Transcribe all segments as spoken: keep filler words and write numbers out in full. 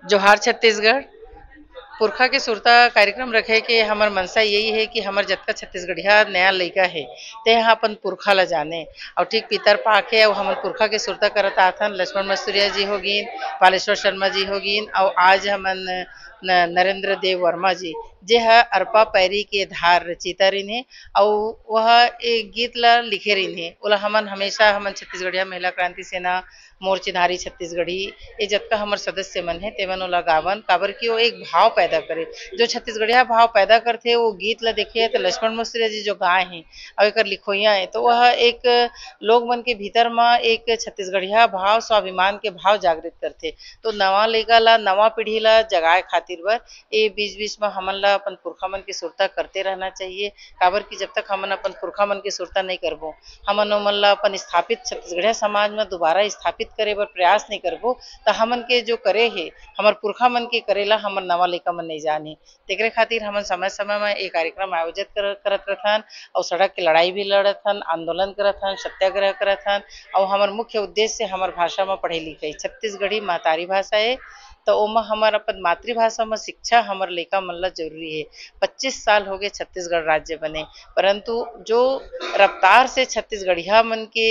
जोहार छत्तीसगढ़। पुरखा के सुरता कार्यक्रम रखे के हमर मनसा यही हे कि हमर जतका छत्तीसगढ़िया नया लइका हे, ते ह अपन पुरखा ला जाने। अउ ठीक पितर पाके अउ हमन पुरखा के सुरता करत आथन। लक्ष्मण मस्तुरिया जी होगिन, बालेश्वर शर्मा जी होगिन, अउ आज हमन न-, नरेंद्र देव वर्मा जी, जे ह अरपा पैरी के धार रचिता रिन हे, अउ वह एक गीत ला लिखे रिन हे। ओला हमन हमेशा, हमन छत्तीसगढ़िया महिला क्रांति सेना, मोर चिन्हारी छत्तीसगढ़ी, ये जतका हमर सदस्य मन हे, तेमन ओला गावन, काबर कि वो एक भाव पैदा करे। जो छत्तीसगढ़िया भाव पैदा करथे, वो गीत ला देखे त लक्ष्मण मस्तुरिया जी जो गाए हे, अउ एकर लिखोइया हे, तो वह एक लोग मन के भीतर म एक छत्तीसगढ़िया भाव, स्वाभिमान के भाव जागृत करथे। तो नवा लइका ला, नवा पीढ़ी ला जगाए खातिर बर ए बीच-बीच म हमन ला अपन पुरखा मन के सुरता करते रहना चाहिए, काबर कि जब तक हमन अपन पुरखा मन के सुरता नइ करबो, हमन ओमन ला अपन स्थापित छत्तीसगढ़िया समाज म दोबारा स्थापित करे बर प्रयास नइ करबो, त हमन के जो करे हे, हमर पुरखा मन के करे ला हमर नवा लइका मन नइ जाने। तेकरे खातिर हमन समय-समय म ए कार्यक्रम आयोजित कर-, करत रथन अउ सड़क के लड़ाई भी लड़त हन, आंदोलन करत हन, सत्याग्रह करत हन। अउ हमर मुख्य उद्देश्य हमर भाषा म पढ़ई लिखई, छत्तीसगढ़ी महतारी भाषा ए, त ओमा हमर अपन मातृभाषा म शिक्षा हमर लइका मन ला जरूरी हे। पच्चीस साल हो गए छत्तीसगढ़ राज्य बने, परंतु जो रफ्तार से छत्तीसगढ़िया मन के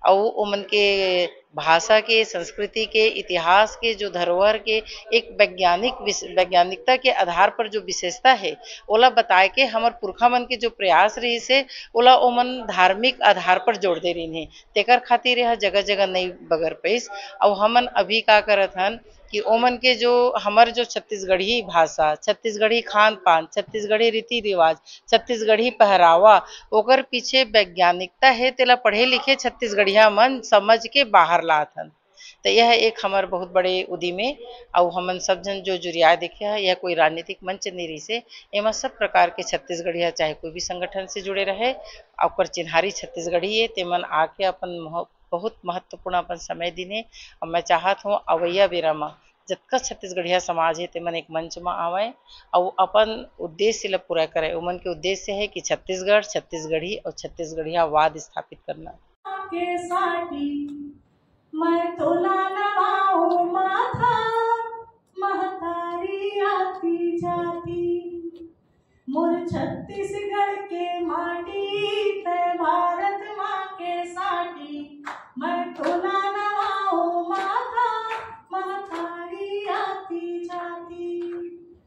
अउ ओमन के भाषा के, संस्कृति के, इतिहास के, जो धरोहर के एक वैज्ञानिक विस-, वैज्ञानिकता के आधार पर जो विशेषता हे, ओला बताए के हमर पुरखा मन के जो प्रयास रहिस हे, ओला ओमन धार्मिक आधार पर जोड़ दे रहिन हे। तेकर खातिर यह जगह-जगह नइ बगर पइस। अउ हमन अभी का करत हन कि ओमन के जो, हमर जो छत्तीसगढ़ी भाषा, छत्तीसगढ़ी खान-पान, छत्तीसगढ़ी रीति-रिवाज, छत्तीसगढ़ी पहरावा, ओकर पीछे वैज्ञानिकता हे, तेला पढ़े लिखे छत्तीसगढ़िया मन समझ के बाहर लात हन। त यह एक हमर बहुत बड़े उदिम ए, अउ हमन सब झन जो जुरियाए देखे ह, यह कोई राजनीतिक मंच नइ रहिसे। एमा सब प्रकार के छत्तीसगढ़िया, चाहे कोई भी संगठन से जुड़े रहे, ओकर चिन्हारी छत्तीसगढ़ी ए, तेमन आके अपन मह-, बहुत महत्वपूर्ण अपन समय दिन हे। अउ मैं चाहत हूँ, अवइया बेरा म जतका छत्तीसगढ़िया समाज हे, तेमन एक मंच म आवय अउ अपन उद्देश्य ल पूरा करय। ओमन के उद्देश्य हे कि छत्तीसगढ़, छत्तीसगढ़ी अउ छत्तीसगढ़ियावाद स्थापित करना। के साटी, मैं तोला नवाऊं माथा, महतारी आती जाती, मोर छत्तीसगढ़ के माटी।